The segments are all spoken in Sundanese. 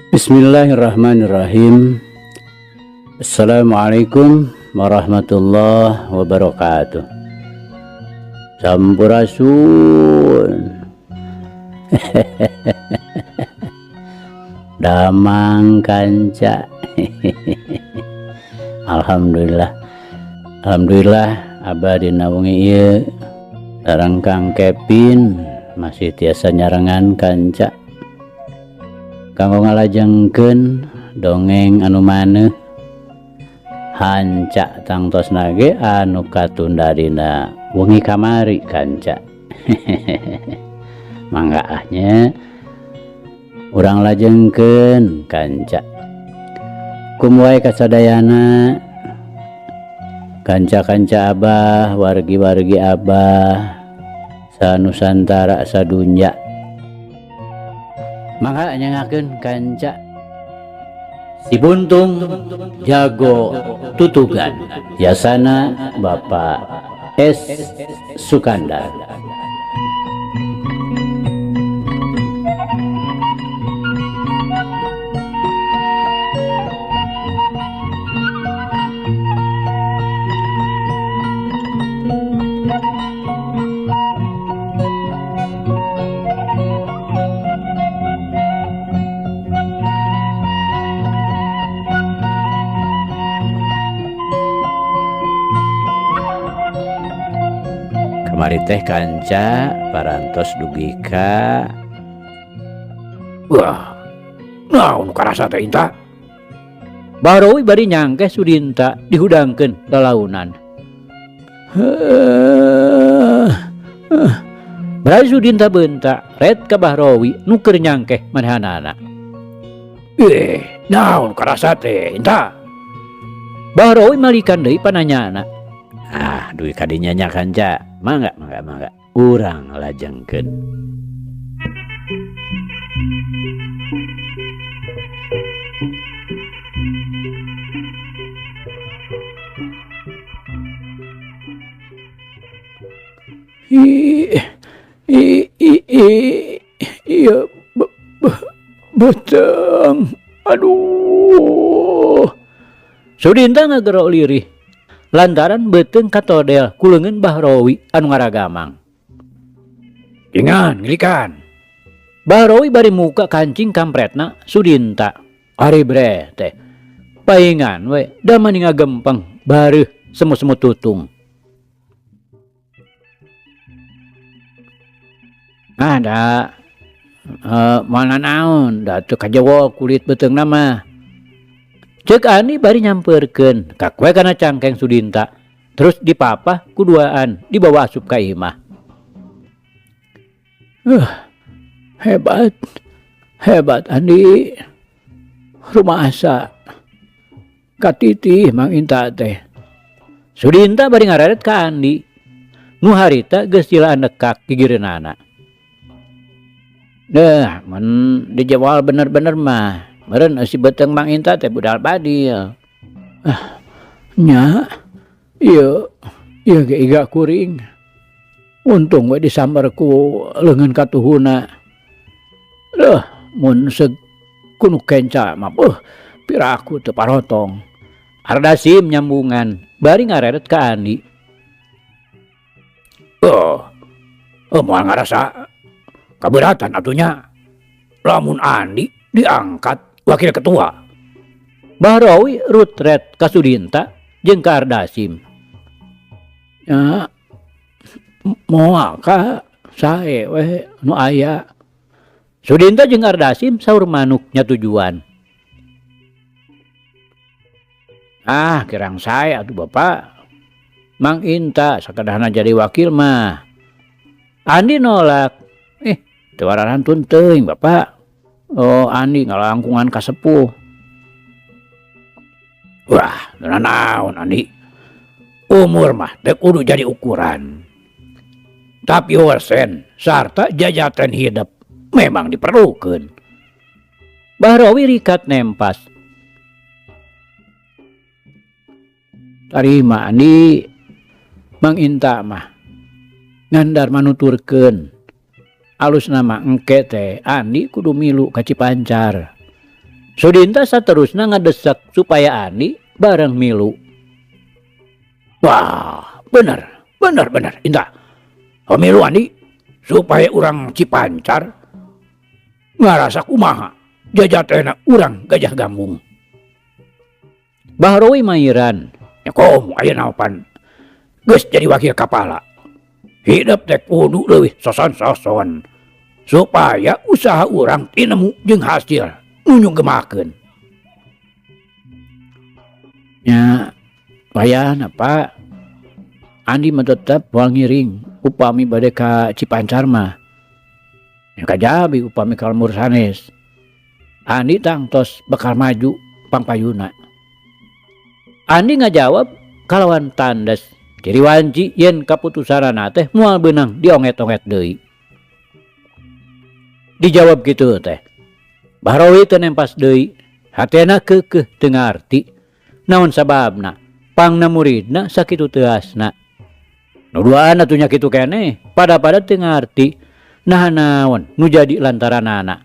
Bismillahirrahmanirrahim. Assalamualaikum warahmatullahi wabarakatuh. Sampurasun. Damang kanca. Alhamdulillah. Alhamdulillah abah dina wengi ieu sareng Kang Kevin masih tiasa nyarengan kanca. Kanggo ngalajengkeun dongeng anu maneuh hanca tangtosna ge anu katunda dina wengi kamari kanca. Mangga ah nya urang lajengkeun kanca. Kum wae kasadayana kanca-kanca abah, wargi-wargi abah sanusantara sadunya. Mangga nyangakeun kanca Si Buntung Jago Tutugan Yasana Bapak S Sukandar. Kamari teh kanca parantos dugi ka Wah, naon karasa teh Inta? Barowi bari nyangkeh Sudinta dihudangkeun lalaunan. Bari Sudinta beunta ret ka Bahrowi nu keur nyangkeh manehanana. Naon karasa teh Inta? Bahrowi malikan deui pananyana. Ah, duit kadinya nya kanca. Mangga, mangga, mangga. Urang lajengkeun. I, i, i, i, iya, be, be, beteng. Aduh. Sudinta ngagero lirih lantaran beuteung katodel ku leungeun Bahrowi anu ngaragamang. Ingan, ngilikan. Bahrowi bari muka kancing kampretna Sudinta. Ari bre teh. Paingan we da mani ngagempeng bareuh semu-semu tutung. Ah da moal nanaon da teu kajewo kulit beuteungna mah. Ceuk Andi bari nyampeurkeun kakwe kana cangkeng Sudinta terus dipapah kuduaan dibawa asup ka imah. Hebat. Hebat Andi. Rumah asa katitih Mang Inta teh. Sudinta bari ngareret ka Andi. Nu harita geus cilaan nekak gigireunana. Deh, mun dijewal bener-bener mah. Meureun si beuteung Mang Inta teh budal badil. Ah, nya, ieu, ieu ge iga kuring. Untung we disamber ku leungeun katuhuna. Leuh, mun seug kunu kenca mah beuh, piraku teu parotong. Ardasim nyambungan bari ngareret ka Andi. Oh, oh moal ngarasa kaberatan atunya. Lamun Andi diangkat wakil ketua. Bahrowi rutret ka Sudinta jeung ka Ardasim. Ya, moal ka sae we nu aya. Sudinta jeung Ardasim saur manuk nyatujuan. Ah, kirang sae atuh Bapak. Mang Inta sakadahna jadi wakil mah. Andi nolak. Teu wararantun teuing Bapak. Oh, Andi ngalangkungan ka sepuh. Wah, naon Andi? Umur mah teu kudu jadi ukuran. Tapi wasen sarta jajaten hidup memang diperlukeun. Bahrowi rikat nempas. Tarima Andi, Mang Inta mah ngandar manuturkeun. Alus nama engke teh Andi kudu milu ka Cipancar. Sudinta saterusna ngadesek supaya Andi bareng milu. Wah, bener, bener, bener, Inta. Milu Andi supaya urang Cipancar ngarasa kumaha jajatena urang Gajah Gambung. Bahrowi mairan. Ya komo ayeuna pan geus jadi wakil kapala. Hidup teh kudu leuwih soson-soson supaya usaha urang tinemu jeung hasil nu nyunggemakeun. Nya wayahna Pak, Andi mah tetep moal ngiring upami bade ka Cipancar mah. Nya kajabi upami ka lembur sanes. Andi tangtos bakal maju pangpayuna. Andi ngajawab kalawan tandes. Ciri wanci yen kaputusanana teh moal beunang dionget-onget deui. Dijawab kitu teh. Bahrowi teu nempas deui, hatena keukeuh teu ngarti. Naon sababna? Pangna muridna sakitu teuasna. Nu duaan atuh nya kitu keneh, pada-pada teu ngarti. Naha naon nu jadi lantaranana.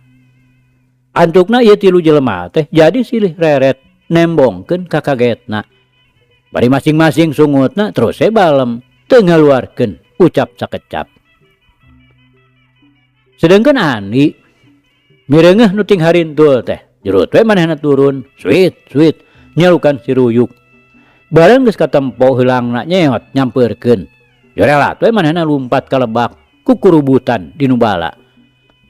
Antukna ieu tilu jelema teh jadi silih reret nembongkeun kakagetna. Bari masing-masing sungutna terus we balem teu ngaluarkeun ucap sakecap. Sedengkeun Andi mireungeuh nu ting harintul teh, jurut we manehna turun, suit suit nyalukan si Ruyuk. Bareng geus katempo heulangna nyeot nyampeurkeun. Jorelat we manehna lumpat ka lebak kukurubutan di nu bala.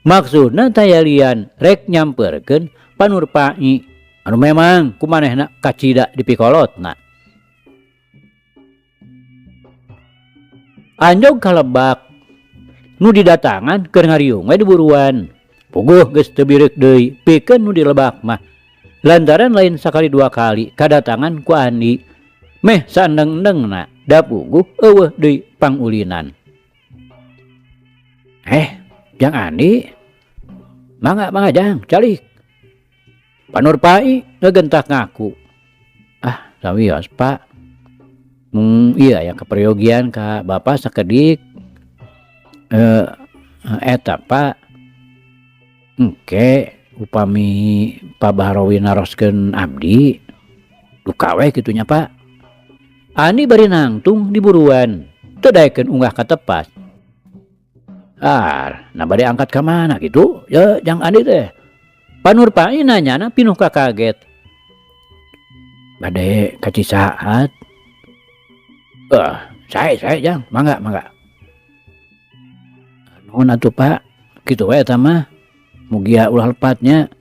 Maksudna tayalian rek nyampeurkeun Panurpai anu memang ku manehna kacida dipikolotna. Anjog ka lebak nu didatangan keur ngariung we diburuan. Puguh geus teu bireuk deui pikeun nu dilebak mah. Lantaran lain sakali dua kali kadatangan ku Andi. Meh saendeng-endengna da puguh eueuh deui pangulinan. Jang Andi. Mangga, mangga jang, calik. Panurpai ngegentak ngaku. Ah, sawios Pak. Iya ya keperyogian ka Bapak sakedik. Eta Pak. Engke upami Pak Bahrowi naroskeun abdi duka we kitu nya Pak. Andi bari nangtung di buruan, teu daekeun unggah ka tepas. Ar, nah bade angkat ka mana kitu? Ya jang Andi teh. Panurpai nanyana pinuh kakaget. Bade ka Cisaat. Sae jang, mangga, mangga. Nuhun atuh Pak, kitu we eta mah. Mugia ulah lepatnya.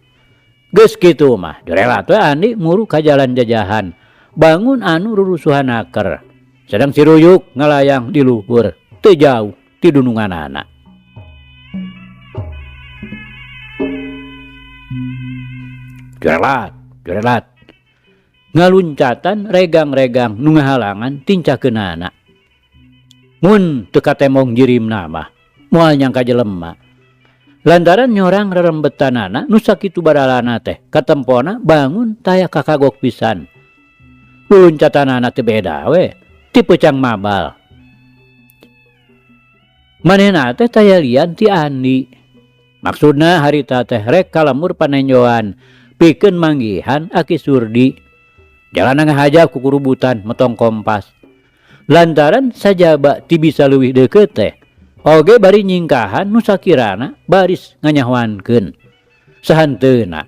Geus kitu mah, jorelat we Andi muru ka jalan jajahan. Bangun anu rurusuhan aker. Sedang si Ruyuk ngalayang di luhur, teu jauh ti dununganana. Jorelat, jorelat. Ngaluncatan regang-regang nu ngahalangan tincakeunana. Mun teu katemong jirimna mah, moal nyangka jelema. Lantaran nyorang rerembetanana nu sakitu baralana teh, katempona bangun taya kakagok pisan. Luncatanana teu beda we, ti peucang mabal. Manehna teh taya lian ti Andi. Maksudna harita teh rek ka lembur panenjoan, pikeun manggihan Aki Surdi. Jalana ngahaja kukurubutan metong kompas. Lantaran sajaba ti bisa leuwih deukeut teh, oge bari nyingkahan nu sakirana baris nganyahoankeun. Sahanteuna,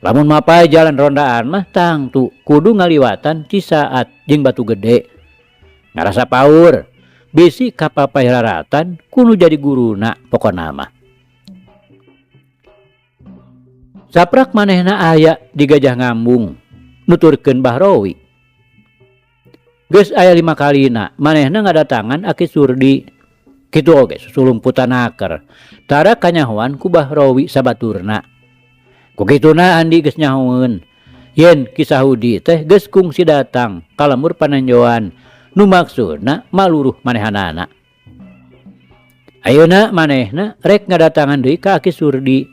lamun mapay jalan rondaan mah tangtu kudu ngaliwatan Cisaat jeung Batu Gede. Ngarasa paur, bisi kapapay raratan kudu jadi guruna pokona mah. Saprak manehna aya di Gajah Ngambung, nuturkeun Bahrowi. Geus aya 5 kalina manehna ngadatangan Aki Surdi. Kitu oge susulumputan aker. Tara kanyahoan ku Bahrowi sabaturna. Ku kituna Andi geus nyahoeun yen Ki Sahudi teh geus kungsi datang ka lembur panenjoan nu maksudna maluruh manehanana. Ayeuna manehna rek ngadatangan deui ka Aki Surdi.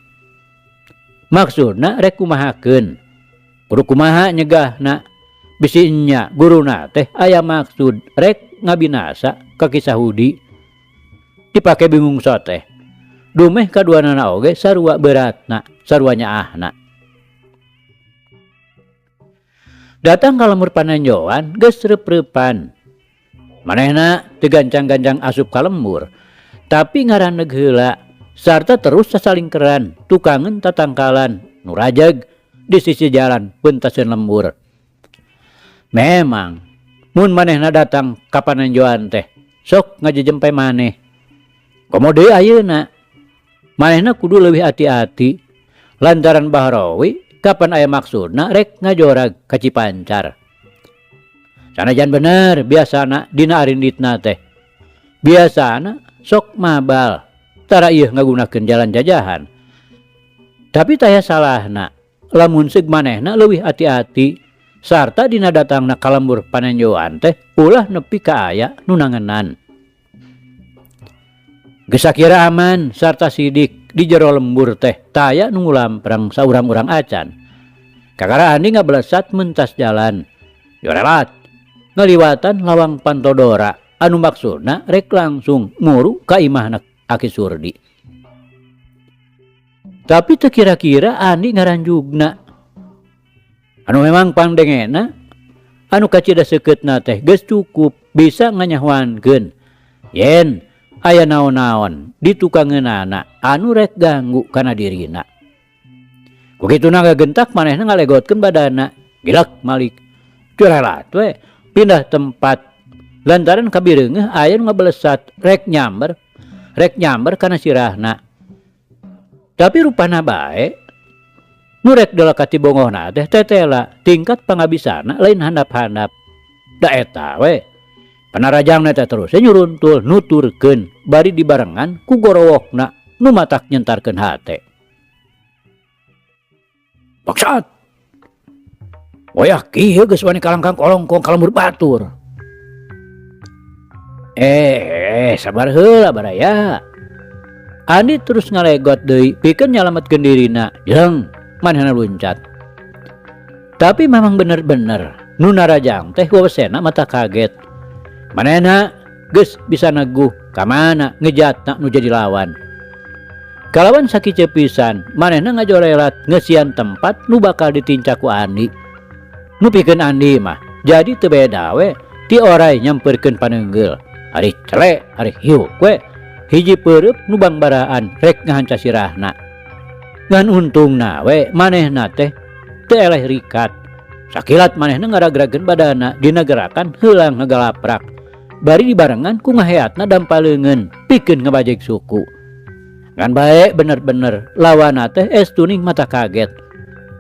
Maksudna rek kumahakeun? Kudu kumaha nyegahna? Bisi nya guruna teh aya maksud rek ngabinasa ka Ki Sahudi. Dipake bingung soteh. Dumeh kaduanana oge sarua beratna, sarua nyaahna. Datang ka lembur panenjoan geus reup-reupan. Manehna teu gancang-gancang asup ka lembur, tapi ngaraneg heula sarta terus sasalingkeran tukangeun tatangkalan nu rajeg di sisi jalan peuntaseun lembur. Memang mun manehna datang ka panenjoan teh sok ngajejempe maneh. Komo deui ayeuna manehna kudu leuwih ati-ati lantaran Bahrawi kapan aya maksudna rek ngajorag ka Cipancar. Sanajan bener biasana dina arinditna teh. Biasana sok mabal tara ieu ngagunakeun jalan jajahan. Tapi taya salahna lamun seug manehna leuwih ati-ati sarta dina datangna ka lembur panenjoan teh ulah nepi ka aya nu nangenan. Geus sakira aman sarta sidik di jero lembur teh taya nu ngulamprang saurang-urang acan. Kakara Andi ngablesat mentas jalan. Jorelat ngaliwatan lawang Pantodora anu maksudna rek langsung muru ka imahna Aki Surdi. Tapi teu kira-kira Andi ngaranjugna. Anu memang pangdengena anu kacida seukeutna teh geus cukup bisa nganyahoankeun yen aya naon-naon di tukangeunana anu rek ganggu kana dirina. Ku kituna ngagentak manehna ngalegotkeun badana, gilak malik. Curelat we pindah tempat lantaran kabireungeuh aya nu ngabelesat rek nyamber kana sirahna. Tapi rupana bae nu rek delakati bongohna teh tetela tingkat pangabisana lain handap-handap. Da eta we panarajangna teh terus nyuruntul nuturkeun bari dibarengan ku gorowokna nu matak nyentarkeun hate. Bangsat. Wayah kieu geus wani kalangkang kolongkong ka lembur batur. Sabar heula baraya. Andi terus ngalegot deui pikeun nyalametkeun dirina jeung manehna luncat. Tapi memang bener-bener nu narajang teh wawasena mata kaget. Manehna geus bisa neguh ka mana ngejatna nu jadi lawan. Kalawan sakieu pisan manehna ngajorelat ngeusian tempat nu bakal ditincak ku Andi. Nu pikeun Andi mah jadi teu beda we ti oray nyamperkeun paneunggeul. Ari cele, ari hiuk we hiji peureub nu bangbaraan rek ngahanca sirahna. Ngan untungna we manehna teh teu eleh rikat. Sakilat manehna ngaragrageun badana dina gerakan heulang ngagalaprak. Bari dibarengan ku ngaheatna dampa leungeun pikeun ngabajeg suku. Ngan bae bener-bener lawanna teh estuning mata kaget.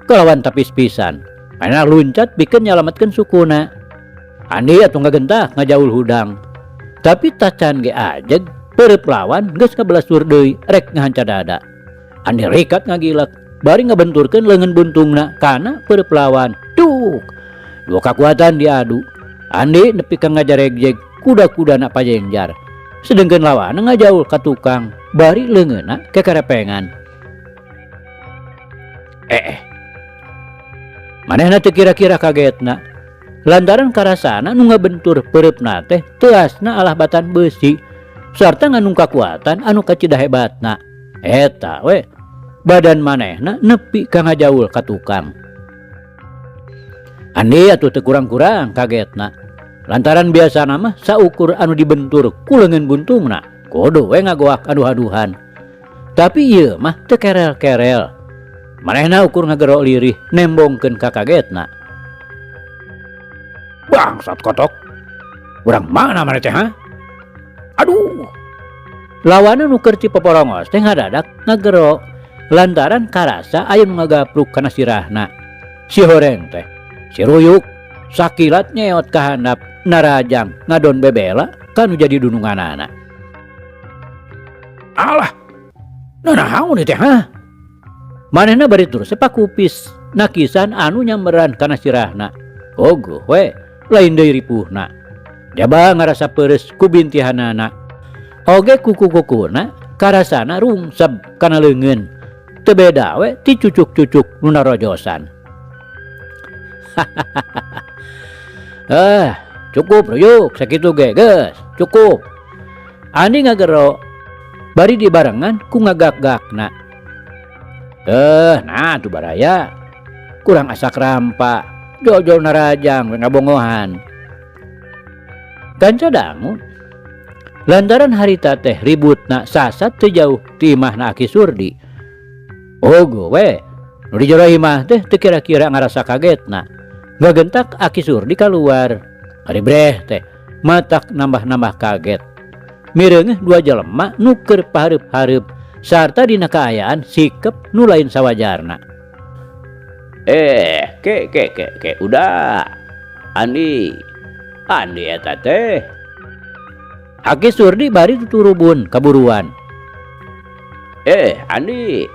Kalawan tapis pisan. Manehna luncat pikeun nyalametkeun sukuna. Andi atuh ngagentak ngajaul hudang. Tapi tacan ge ajeg peureub lawan geus ngabelasur deui rek ngahanca dada. Andi rikat ngagilek bari ngabenturkeun leungeun buntungna kana peureub lawan. Duk. Dua kakuatan diadu. Andi nepi ka ngajaregjeg kuda-kudana pajengjar. Sedengkeun lawanna ngajaul ka tukang bari leungeunna kekerepengan. Manehna teu kira-kira kagetna. Lantaran karasana nu ngabentur peureupna teh teuasna alah batan beusi sarta ngandung kakuatan anu kacida hebatna. Eta we badan manehna nepi ka ngajaul ka tukang. Andi atuh teu kurang-kurang kagetna. Lantaran biasana mah saukur anu dibentur ku leungeun buntungna kudu we ngagoak aduh-aduhan. Tapi ieu mah teu kerel-kerel. Manehna ukur ngagero lirih nembongkeun ka kagetna. Bangsat kotok. Urang mana maneh teh ha? Aduh. Lawanna nu keur cipoporongos teh ngadadak ngagero lantaran karasa aya nu ngagapluk kana sirahna. Si horeng teh si ruyuk sakilat nyeot ka handap narajang ngadon bebela kanu jadi dununganana. Alah. Nanaon ieu teh ha? Manehna bari terus pakupis nakisan anu nyamberan kana sirahna. Ogoh we lain deui ripuhna. Jaba ngarasa peureus ku bintihanana. Oge kuku-kukuna karasana rungseb kana leungeun. Teu beda we ti cucuk-cucuk nu narojosan. Cukup ruyuk sakitu ge geus, cukup. Andi ngagero bari dibarengan ku ngagak-gakna. Nah tuh baraya. Kurang asak rampa. Jol-jol narajang we ngabongohan. Kanca dangu lantaran harita teh ributna sasat teu jauh ti imahna Aki Surdi. Ogo we nu di jero imah teh teu kira-kira ngarasa kagetna. Ngagentak Aki Surdi kaluar. Ari breh teh matak nambah-nambah kaget. Mireungeuh dua jelema nu keur pahareup-hareup sarta dina kaayaan sikep nu lain sawajarna. Ke ke ke ke udah. Andi. Andi eta teh. Aki Surdi bari tuturubun kaburuan. Andi.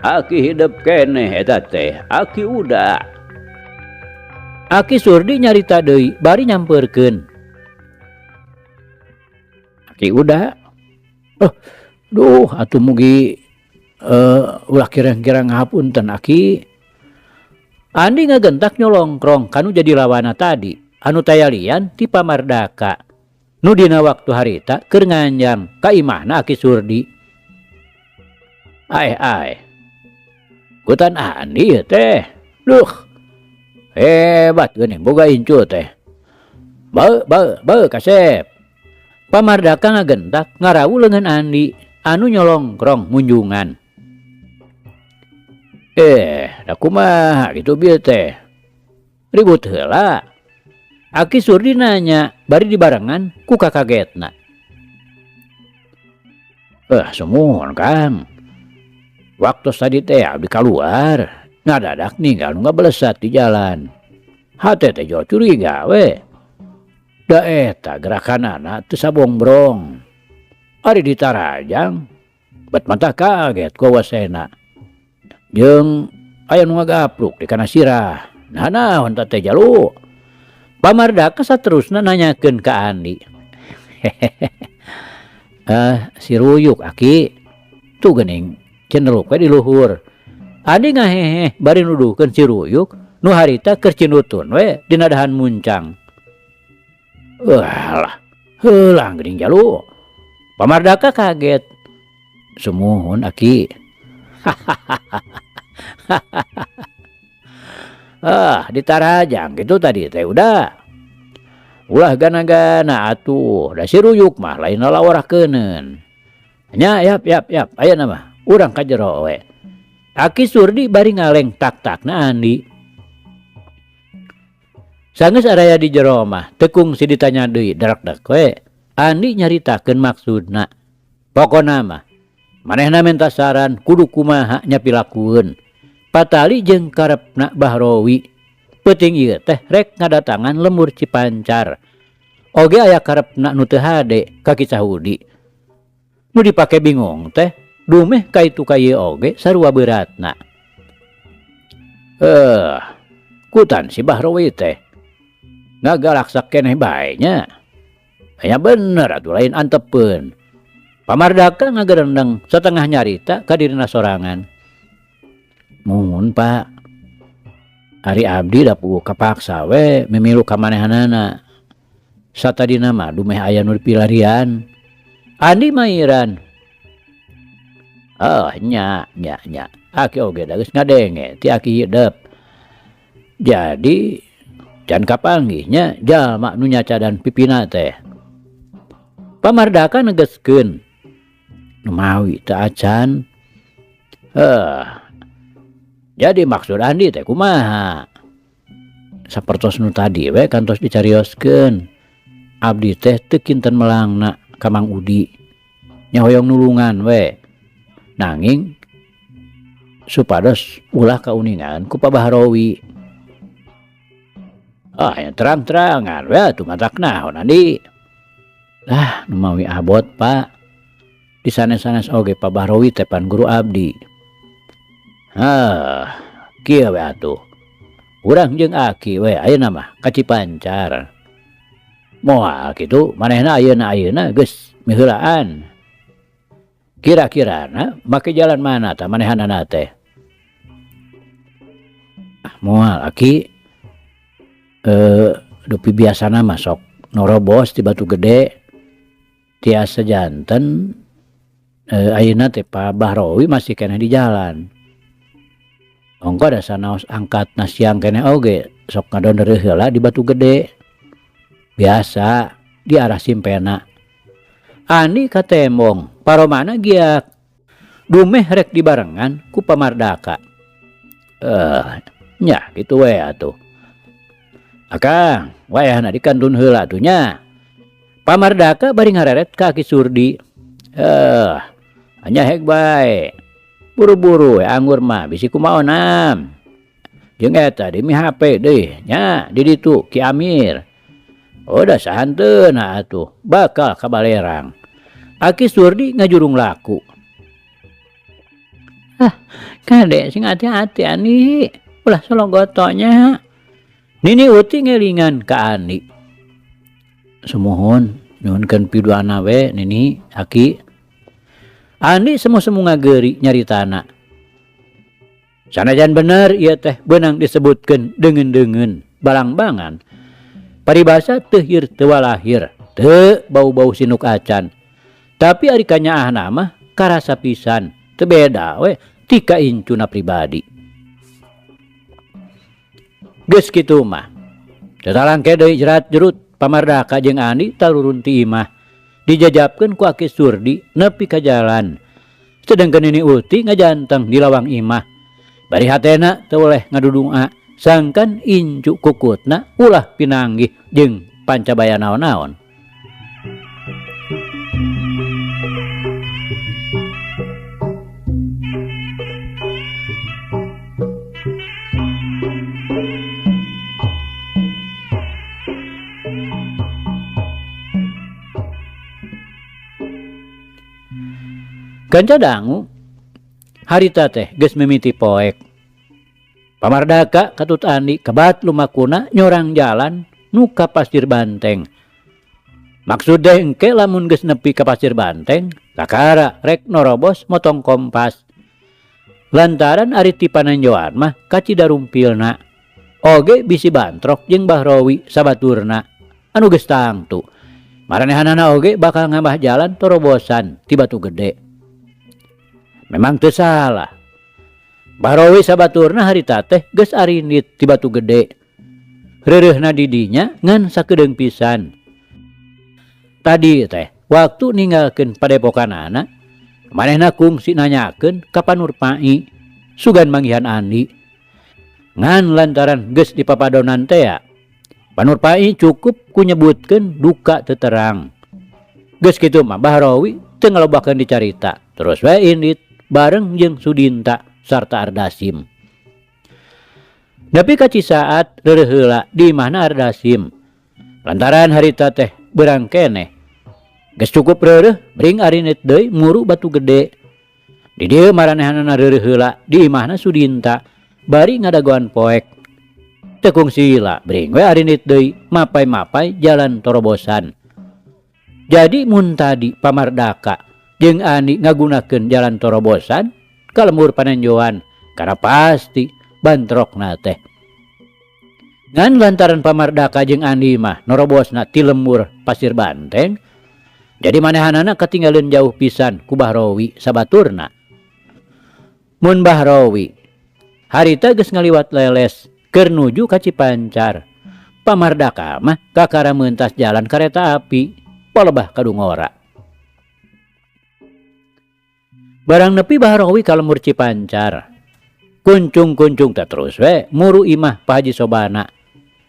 Aki hidup keneh eta teh. Aki udah. Aki Surdi nyarita deui bari nyampeurkeun. Aki udah. Oh, duh atuh mugi ulah kira-kira ngahapunten Aki. Andi ngagentak nyolongkrong kanu jadi lawana tadi, anu tayalian ti Pamardaka. Nu dina waktu harita keur nganjang ka imahna Aki Surdi. Ae ae. Kutan Andi ieu teh. Duh. Hebat geuning boga incu teh. Beu beu beu kasep. Pamardaka ngagentak ngarawu leungeun Andi anu nyolongkrong munjungan. Da kumaha kitu bieu teh? Ribut heula. Aki Surdi nanya bari dibarengan ku kakagetna. Sumuhun Kang. Waktu tadi teh abdi kaluar, ngadadak ninggal nu ngabelesat di jalan. Hate teh jol curiga we. Da eta gerakanana teu sabongbrong. Ari ditarajang, bet mantah kaget ku awasena. Jeung aya nu ngagapluk di kana sirah. Nah naon teh jalu? Pamardaka saterusna nanyakeun ka Andi. Si ruyuk Aki. Tuh geuning cenderuk we di luhur. Andi ngahehe bari nuduhkeun si ruyuk nu harita keur cinutun we dina dahan muncang. Alah, heulang geuning jalu. Pamardaka kaget. Sumuhun Aki. Ditarajang gitu tadi teh udah. Ulah gana-gana atuh, da si ruyuk mah lain lalawarahkeuneun. Nya yap yap yap, ayeuna mah urang ka jero we. Aki Surdi bari ngaleng tak-takna Andi. Sanggeus araya di jero mah teu kungsi ditanya deui darak-dak we. Andi nyaritakeun maksudna. Pokona mah manehna minta saran kudu kumaha nyapilakueun. Patali jeung karepna Bahrowi. Peuting ieu teh rek ngadatangan lembur Cipancar. Oge aya karepna nu teu hade ka Ki Sahudi. Nu dipake bingung teh dumeh ka itu ka ieu oge sarua beuratna. Kutan si Bahrowi teh ngagalaksak keneh bae nya. Nya bener atuh lain antepeun. Pamardaka ngagerendeng satengah nyarita ka dirina sorangan. Muhun Pak. Ari abdi da puguh kapaksa we mimilu ka manehanana. Satadina mah dumeh aya nu dipilarian. Andi mairan. Oh nya nya nya. Aki oge da geus ngadenge ti aki hidep. Jadi can kapanggih nya jalma nu nyacadan pipina teh. Pamardaka negeskeun. Mawi teu acan. Jadi maksud Andi teh kumaha? Sapertos nu tadi we kantos dicarioskeun. Abdi teh teu kinten melangna ka Mang Udi. Nya hoyong nulungan we. Nanging supados ulah kauningan ku Pak Bahrowi. Nya terang-terangan we atuh matak naon Andi. Ah, nu mawi abot Pak. Di sanes-sanes oge Pak Bahrowi teh pan guru abdi. Kieu we atuh. Urang jeung aki we ayeuna mah ka Cipancar. Moal kitu manehna ayeuna-ayeuna geus miheulaan. Kira-kirana make jalan mana tah manehanana teh? Moal aki. Dupi biasana mah sok norobos di Batu Gede. Tiasa janten ayeuna teh Pak Bahrowi masih keneh di jalan. Ongko da sanaos angkatna siang keneh oge sok ngadonder heula di Batu Gede. Biasa di arah simpena. Andi katembong, paromana giak. Dumeh rek dibarengan ku Pamardaka. Nya kitu we atuh. Akang, wayahna dikantun heula atuh nya. Pamardaka bari ngareret ka Aki Surdi. Nya hek bae. Buru-buru we anggur mah bisi kumaonam. Jeung eta di mi HP deui nya di ditu Ki Amir. Oh da sahanteuna atuh bakal kabalerang. Aki Surdi ngajurung laku. Ah, kade sing hati-hati Andi, ulah sologotonya. Nini Uti ngelingan ka Andi. Sumuhun nyuhunkeun piduana we Nini Aki. Andi semu-semu ngageri nyaritana. Sanajan bener ieu teh beunang disebutkeun deungeun-deungeun balangbangan. Paribasa teu hir teu walahir, teu bau-bau sinuk acan. Tapi ari kanyaahna mah karasa pisan, teu beda we tika incuna pribadi. Geus kitu mah. Teu talangke deui jerat jerut Pamardaka jeung Andi tarurun ti imah. Dijajapkeun ku Aki Surdi nepi ka jalan. Sedengkeun Nini Uti ngajanteng di lawang imah. Bari hatena teu oleh ngadudunga sangkan incu kukutna ulah pinanggih jeung pancabaya naon-naon. Kanca dangu harita teh geus mimiti poek. Pamardaka katut Andi kebat lumakuna nyorang jalan nu ka Pasir Banteng. Maksud deh engke lamun geus nepi ka Pasir Banteng, kakara rek norobos motong kompas. Lantaran ari ti panenjoan mah ka Cidarumpilna. Oge bisi bantrok jeung Bahrowi sabaturna anu geus tangtu. Maranehanana oge bakal ngambah jalan torobosan ti Batu Gede. Memang teu salah. Bahrowi sabaturna harita teh geus arindit ti Batu Gede. Reureuhna di dinya ngan sakedeung pisan. Tadi teh waktu ninggalkeun padepokanana, manehna kungsi nanyakeun ka Panurpai sugan manggihan Andi. Ngan lantaran geus dipapadonan tea, Panurpai cukup ku nyebutkeun duka teu terang. Geus kitu mah Bahrowi teu ngalobakeun dicarita. Terus we indit bareng jeung Sudinta sarta Ardasim. Nepi ka cisaat reureuh heula di imahna Ardasim. Lantaran harita teh beurang keneh. Geus cukup reureuh bring arinit deui muru Batu Gede. Di dieu maranehanana reureuh heula di imahna Sudinta bari ngadagoan poek. Teu kungsila bring we arinit deui mapai-mapai jalan torobosan. Jadi mun tadi Pamardaka jeung Andi ngagunakeun jalan torobosan ka lembur panenjoan karena pasti bantrokna teh. Ngan lantaran Pamardaka jeung Andi mah norobosna ti lembur Pasir Banteng, jadi manehanana katinggalin jauh pisan ku Bahrowi sabaturna. Mun Bahrowi harita geus ngaliwat leles keur nuju ka Cipancar, Pamardaka mah kakara meuntas jalan kareta api palebah ka Dungora. Barang nepi Bahrowi ka lembur Cipancar. Kuncung-kuncung teh terus we muru imah Pak Haji Sobana.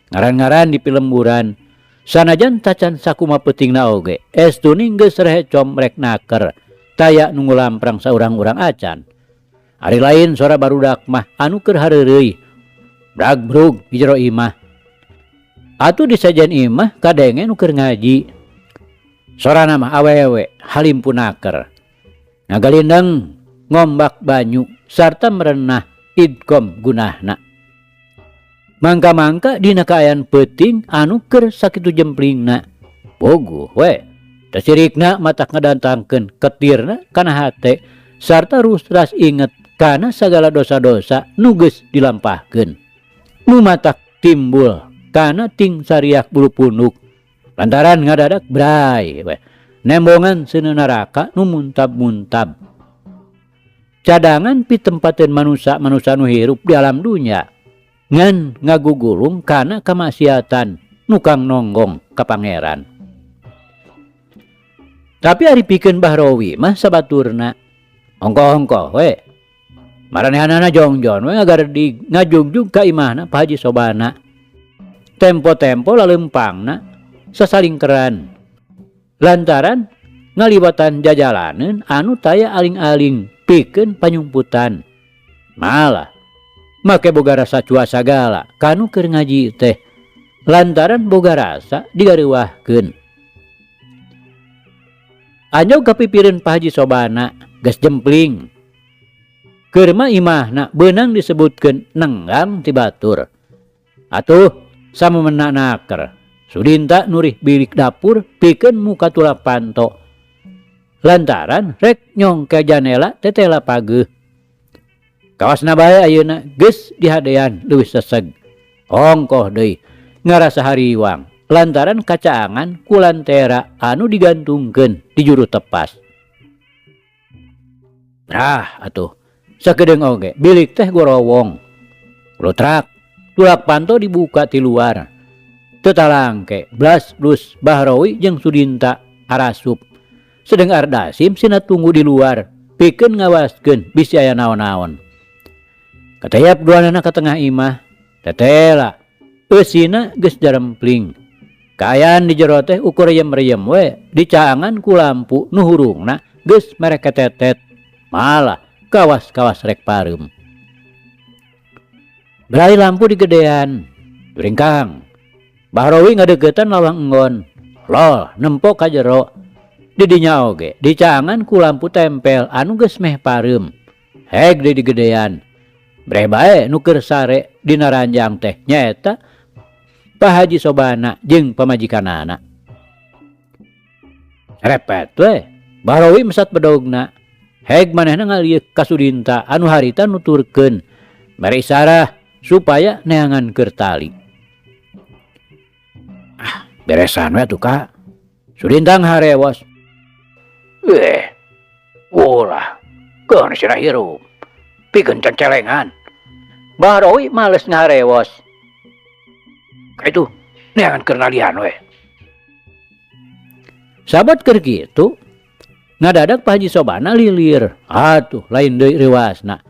Ngaran-ngaran di pilemburan. Sanajan tacan sakuma peutingna oge, estuning geus rehecom rek naker. Taya nu ngulamprang saurang-urang acan. Ari lain sora barudak mah anu keur hareureuy. Bragbrug di jero imah. Atuh di sajen imah kadenge nu keur ngaji. Sorana mah awewe halimpu naker. Ngagalindeng ngombak banyu sarta merenah idkom gunahna. Mangka-mangka dina kaayaan peuting anu keur sakitu jemplingna. Bogoh we, tasirikna matak ngadatangkeun ketirna kana hate sarta rusras inget kana sagala dosa-dosa nu geus dilampahkeun. Nu matak timbul kana ting sariak bulu punuk lantaran ngadadak bray we. Nembongan seuneu neraka nu muntab-muntab. Cadangan pitempateun manusa-manusa nu hirup di alam dunya ngan ngagugulung kana kamaksiatan nukang nonggong ka Pangeran. Tapi ari pikeun Bahrowi mah sabaturna ongkoh-ongkoh we. Maranehanana jongjon we ngagaredig ngajugjug ka imahna Pak Haji Sobana. Tempo-tempo laleumpangna sasalingkeran. Lantaran ngaliwatan jajalaneun anu taya aling-aling pikeun panyumputan. Malah make boga rasa cua sagala kanu keur ngaji teh lantaran boga rasa digareuwahkeun. Anjog kapipireun Pak Haji Sobana geus jempling. Keur mah imahna beunang disebutkeun nenggang ti batur. Atuh samemena naker. Sudinta nurih bilik dapur pikeun muka tulak panto. Lantaran rek nyongke janela tetela pageuh. Kawasna bae ayeuna geus dihadean leuwih seseg. Ongkoh deui ngarasa hariwang lantaran kacaangan ku lantera anu digantungkeun di juru tepas. Rah atuh sakedeung oge bilik teh gorowong. Lutrak tulak panto dibuka ti luar. Teu talangke blas blus Bahrowi jeung Sudinta arasup. Sedeng Ardasim sina tunggu di luar pikeun ngawaskeun bisi aya naon-naon. Katayap duanana ka tengah imah, tetela eusina geus jarempling. Kaayaan di jero teh ukur reyem-reyem we dicaangan ku lampu nu hurungna geus mereketetet. Malah kawas-kawas rek pareum. Berai lampu digedean, juringkang. Bahrowi ngadeuketan lawang enggon. Loh, nempo ka jero. Di dinya oge dicaangan ku lampu tempel anu geus meh pareum. Heg deui digedean. Breh bae nu keur sare dina ranjang teh nyaeta Pak Haji Sobana jeung pamajikanana. Repet we, Bahrowi mesat bedogna. Heg manehna ngalieuk ka Sudinta anu harita nuturkeun mere isarah supaya neangan keur tali. Ah, beresan we atuh ka. Sudinta ngaharewos. Ulah, keun sirah hirup. Pikeun cencelengan. Bahrowi males ngaharewos. Kaitu neangan keur nalian we. Sabat keur kitu, ngadadak Pak Haji Sobana lilir. Atuh lain deui reuasna.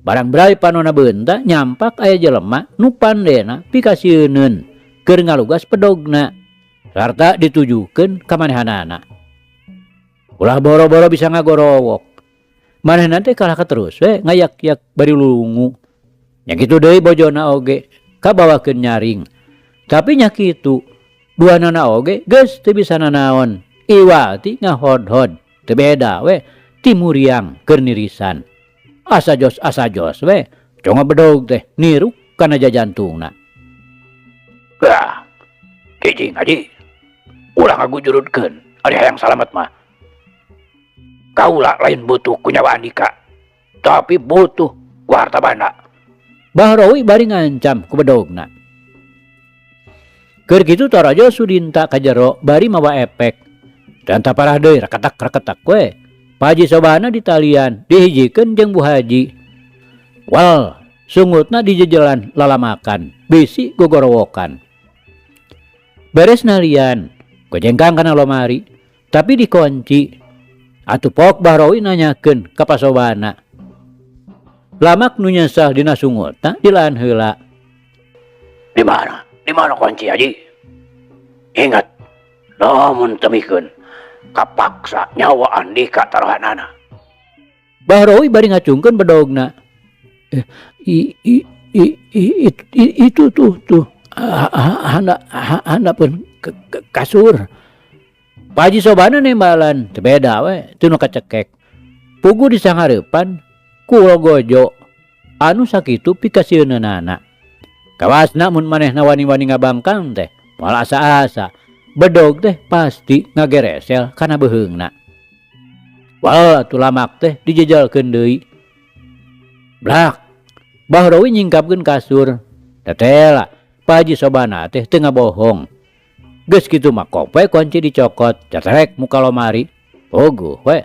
Barang brai panona beunta nyampak aya jelema nu pandena pikasieuneun keur ngalugas pedogna sarta ditujukeun ka manehanana. Ulah boro-boro bisa ngagorowok. Manehna teh kalah terus we ngayak-yak bari lulungu. Nya kitu deui bojona oge kabawakeun nyaring. Tapi nya kitu duanana oge geus teu bisa nanaon. Iwati ngahodhod teu beda we ti muriang keur nirisan. Asa jos asa jos we conga bedog teh niruk kana jajantungna. Wah, kijing haji. Ulah ngagujurutkeun ari hayang salamet mah. Kaula lain butuh ku nyawa andika, tapi butuh ku harta banda. Bahrowi bari ngancam ku bedogna. Keur kitu tarajo Sudinta ka jero bari mawa epek. Dan taparah deui reketak-reketak we. Pak Haji Sobana ditalian, dihijikeun jeung Bu Haji. Wal, sungutna dijejelan lalamakan, bisi gogorowokan. Beres nalian, gojengkang kana lomari, tapi dikunci. Atuh pok Bahrowi nanyakeun ka Pasobana. Lamak nu nyesah dina sungutna dilaan heula. Di mana? Di mana kunci haji? Ingat, lamun temikeun kapaksa nyawa andika taruhanana. Bahrowi bari ngacungkeun bedogna. Itu tuh tuh handapeun kasur. Pak Haji Sobana nembalan teu beda we teu nu kacekek. Pugu disangareupan ku logojo anu sakitu pikasieunana. Kawasna mun manehna wani-wani ngabangkang teh moal asa-asa. Bedog teh pasti ngageresel kana beuheungna. Wal atuh lamak teh dijejalkeun deui. Blak. Bahrowi nyingkapkeun kasur. Tetela Pak Haji Sobana teh teu ngabohong. Geus kitu mah kope kunci dicokot, cetrek muka lomari. Puguh we.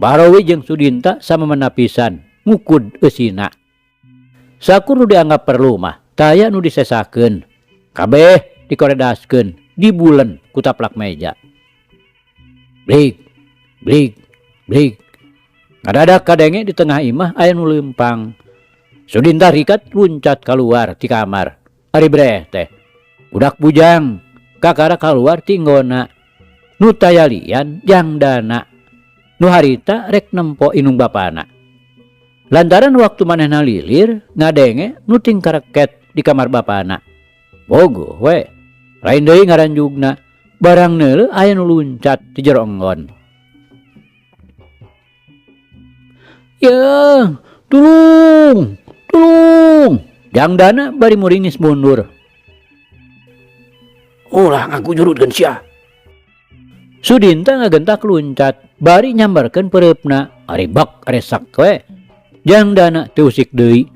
Bahrowi jeung Sudinta sama menapisan. ngukud eusina. Sakur nu dianggap perlu mah taya nu disesakeun. Kabeh dikoredaskeun, dibulen ku taplak meja. Blig, blig, blig. Ngadadak kadenge di tengah imah aya nu leumpang. Sudinta rikat luncat kaluar ti kamar. Ari breh teh. Budak bujang kakara kaluar ti nggona. Nu taya lian jangdana. Nu harita rek nempo inung bapana. Lantaran waktu manehna lilir ngadenge nu tingkareket di kamar bapana. Bogoh we. Lain deui ngaranjugna. Barang neuleuh aya nu luncat ti jero enggon. Yeung, tulung, tulung. Jangdana bari muringis mundur. Ulah ngagujurutkeun sia. Sudinta ngagentak luncat, bari nyambarkeun peureupna, ari bak resak we. Jangdana teu usik deui.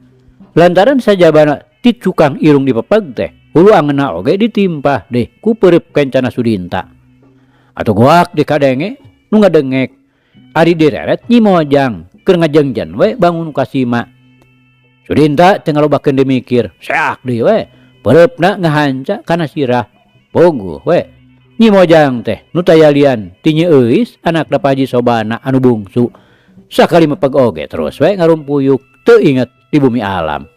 Lantaran sajabana ti cukang irung dipepeg teh, hulu angeunna oge ditimpah deh ku peureub kencana Sudinta. Atuh goak dikadenge nu ngadengek. Ari direret Nyi Mojang keur ngajengjen we bangun kasima. Sudinta teu ngalobakeun deui mikir, seak deui we. Peureupna ngahanca kana sirah. Bogoh we. Nyi Mojang teh nu tayalian ti Nyi Euis anakna Pak Haji Sobana anu bungsu. Sakali mepeg oge terus we ngarumpuyuk teu inget di bumi alam.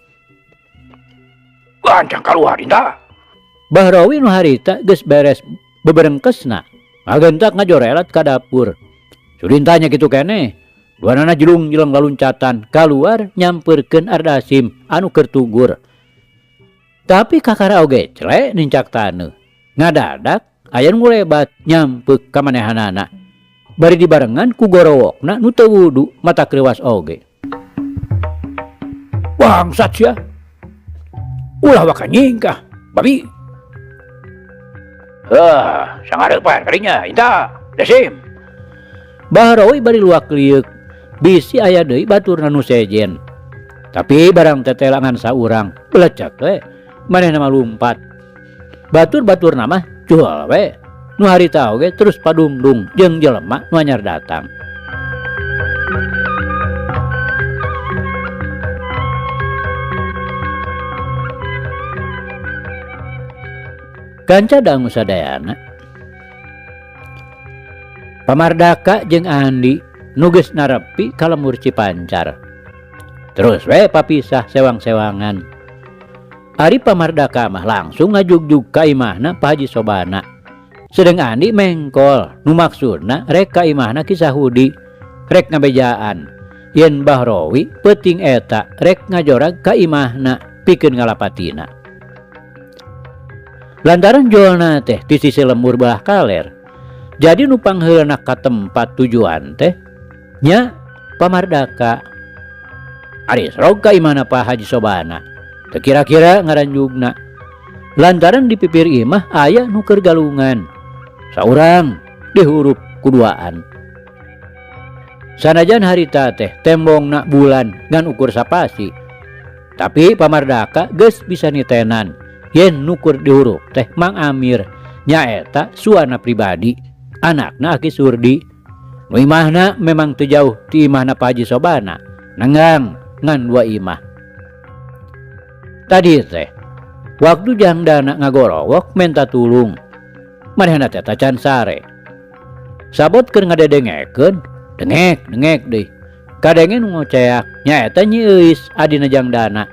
Gancang kaluar Dinta. Bahrawi nu harita geus beres beberengkesna, ngagentak ngajorelat ka dapur. Sudinta nya kitu keneh. Duanana jelung-jeleng laluncatan kaluar nyampeurkeun Ardasim anu keur tugur. Tapi kakara oge cele nincak taneuh. Ngadadak aya nu ngulebat nyampeuk ka manehanana. Bari dibarengan ku gorowokna nu teu wudu mata kreuwas oge. Bangsat sia. Ulah waka nyingkah, babi. Heuh, sangareupan kadinya, Inta, Dasim. Bahrawi bari luak lieuk, bisi aya deui baturna nu sejen. Tapi barang tetelangan saurang, belecek we, manehna mah lumpat. Batur-baturna mah jual we. Nu harita oge terus padungdung jeung jelema nu anyar datang. Kanca dangu sadayana. Pamardaka jeung Andi nu geus narepi ka lemur Cipancar. Terus we papisah sewang-sewangan. Ari Pamardaka mah langsung ngajugjug ka imahna Pak Haji Sobana. Sedeng Andi mengkol nu maksudna rek ka imahna Ki Sahudi, rek ngabejaan. Yen Bahrawi peuting eta rek ngajorag ka imahna pikeun ngalapatina. Lantaran jolna teh di sisi lembur belah kaler. Jadi nu pangheulana ka tempat tujuan teh nya Pamardaka. Ari serog ka imahna Pak Haji Sobana. Teu kira-kira ngaranjugna. Lantaran di pipir imah aya nu keur galungan. Saurang dihurup kuduaan. Sanajan harita teh tembongna bulan ngan ukur sapasi. Tapi Pamardaka geus bisa nitenan yen nukur dihurup teh Mang Amir nyaeta suana pribadi anakna Aki Surdi. Nu imahna memang teu jauh ti imahna Pak Haji Sobana, nenggang ngan dua imah. Tadi teh waktu jangdana ngagorowok menta tulung, manehna teh tacan sare. Sabot keur ngadedengekeun, dengek dengek deui. Kadenge nu ngoceak nyaeta Nyi Euis adina jangdana.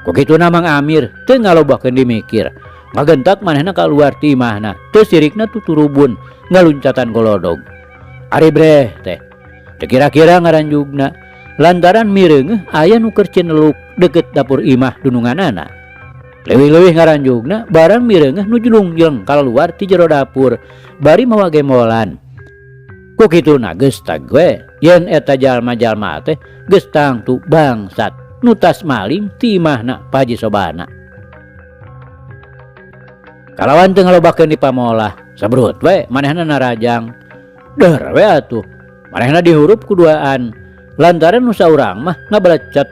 Ku kituna Mang Amir teu ngalobakeun dimikir. Ngagentak manehna kaluar ti imahna, teu sirikna tuturubun ngaluncatan golodog. Ari breh teh teu kira-kira ngaranjugna lantaran mireungeuh aya nu keur cineluk deukeut dapur imah dununganana. Leuwih-leuwih ngaranjugna barang mireungeuh nu julung-jeleng kaluar ti jero dapur bari mawa gembolan. Ku kituna geus tag we yen eta jalma-jalma teh geus tangtu bangsat nu tas maling ti imahna Pak Haji Sobana. Kalawan teu ngalobakeun di pamolah, sabrut we manehna narajang. Deur we atuh, manehna dihurup kuduaan. Lantaran nu saurang mah ngabalecet.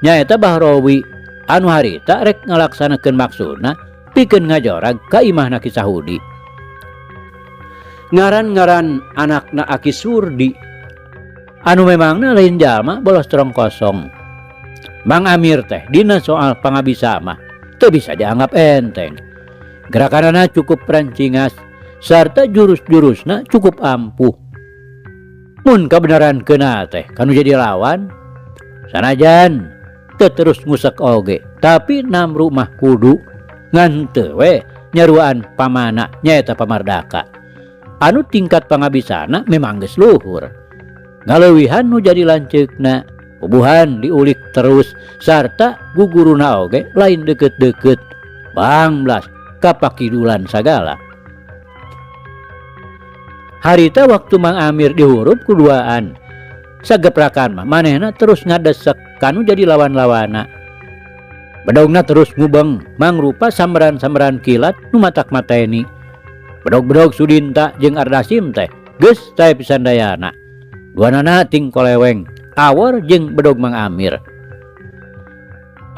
Nyaeta Bahrawi anu harita rek ngalaksanakeun maksudna pikeun ngajorag ka imahna Ki Sahudi. Ngaran-ngaran anakna Aki Surdi. Anu memangna lain jalma bolos terong kosong. Mang Amir teh dina soal pangabisa mah teu bisa dianggap enteng. Gerakanana cukup prancingas sarta jurus-jurusna cukup ampuh. Mun kabeneran keuna teh kanu jadi lawan sanajan teu terus ngusek oge, tapi namru mah kudu ngan teu we nyaruaan pamana nyaeta pamardaka. Anu tingkat pangabisana memang geus luhur. Ngaleuwihan nu jadi lanceukna, bubuhan diulik terus sarta guguruna oge lain deukeut-deukeut. Banglas kapakidulan sagala. Harita waktu Mang Amir dihurup kuduaan. Sageprakan mah manehna terus ngadesek kanu jadi lawan-lawana. Bedogna terus ngubeng mangrupa sambaran-sambaran kilat nu matak mateni. Bedog-bedog Sudinta jeung Ardasim teh geus sae pisan dayana. Duanana ting koleweng, awor jeung bedog Mang Amir.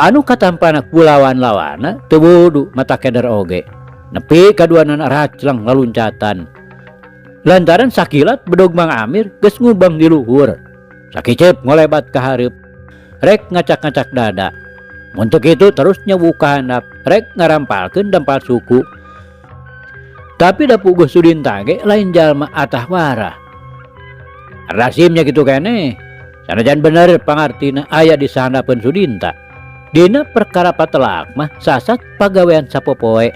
Anu katampana ku lawan-lawana teu wudu mata keder oge. Nepi kaduanana racleng laluncatan. Lantaran sakilat bedog Mang Amir geus ngubeng di luhur. Sakiceup ngolebat ka hareup, rek ngacak-ngacak dada. Mun teu kitu terus nyewuk ka handap, rek ngarampalkeun dampal suku. Tapi da puguh Sudinta ge lain jalma atah warah. Ardasim nya kitu keneh. Sanajan bener pangartina aya di sahandapeun Sudinta. Dina perkara patelak mah sasat pagawean sapopoe.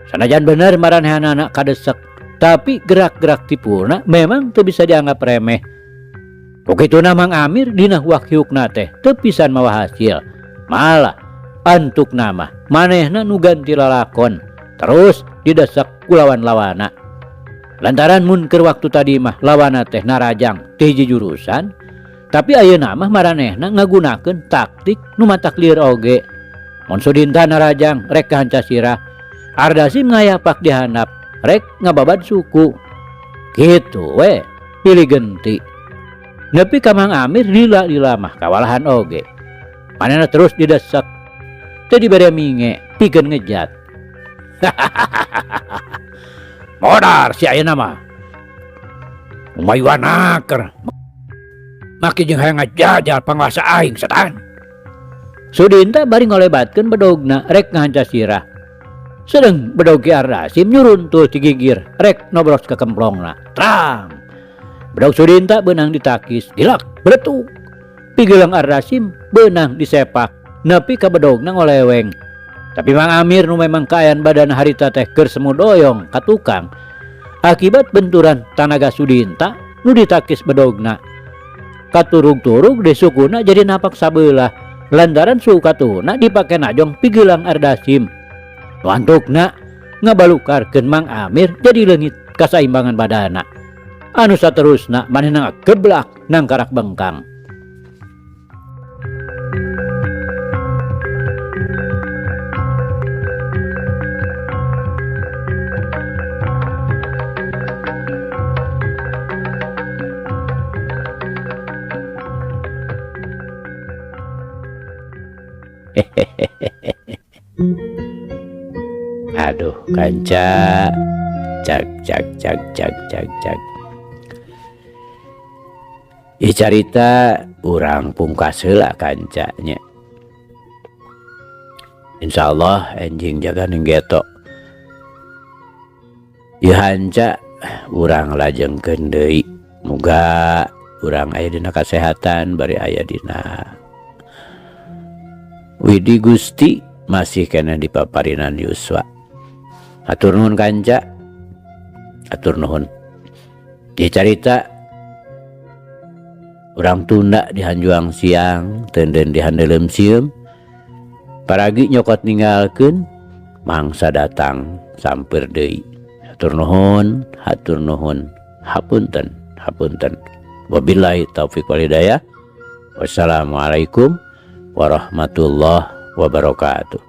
Sanajan bener maranehanana kadesek, tapi gerak-gerak tipulna memang teu bisa dianggap remeh. Ku kituna Mang Amir dina huak-hiukna teh teu pisan mawa hasil. Malah antukna mah manehna nu ganti lalakon terus didesek ku lawan-lawana. Lantaran mun keur waktu tadi mah lawana teh narajang ti hiji jurusan, tapi ayeuna mah maranehna ngagunakeun taktik nu matak lieur oge. Mun Sudinta narajang rek kahanca sirah, Ardasim ngayapak di handap rek ngababad suku. Kitu we pilih genti. Nepi ka Mang Amir lila-lila mah kawalahan oge. Manehna terus didesek. Teu dibere minge pikeun ngejat. Modar si ayeuna mah. Umayuan naker. Maki jeung hayang ngajajal panguasa aing setan. Sudinta bari ngolebatkeun bedogna rek ngahanca sirah. Sedeng bedog Ki Ardasim nyuruntul ti gigir rek nobros ka kemplongna. Trang. Bedog Sudinta beunang ditakis, gilak, beletuk. Pigelang Ardasim beunang disepak, nepi ka bedogna ngoleweng. Tapi Mang Amir nu memang kaayaan badan harita teh keur semu doyong ka tukang. Akibat benturan tanaga Sudinta nu ditakis bedogna. Katurug-turug di sukuna jadi napak sabelah. Lantaran suku katuhuna dipake najong pigelang Ardasim. Nu antukna ngabalukarkeun Mang Amir jadi leungit kasaimbangan badana. Anu saterusna manehna ngageblak nangkarak bengkang. Aduh kanca, cak cak cak cak cak cak. Ieu carita urang pungkas heula kancanya. Insyaallah enjing jaga ning geto. Ieu hanca urang lajengkeun deui. Muga urang aya dina kasehatan bari aya dina Widi Gusti masih kena di paparinan Yuswa. Hatur nuhun kanca. Hatur nuhun. Ieu carita urang tunda di hanjuang siang, teunden di handeuleum sieum. Paragi nyokot ninggalkeun, mangsa datang sampeur deui. Hatur nuhun, hatur nuhun. Hapunten, hapunten. Wabillahi taufik wal hidayah. Wassalamualaikum warahmatullahi wabarakatuh.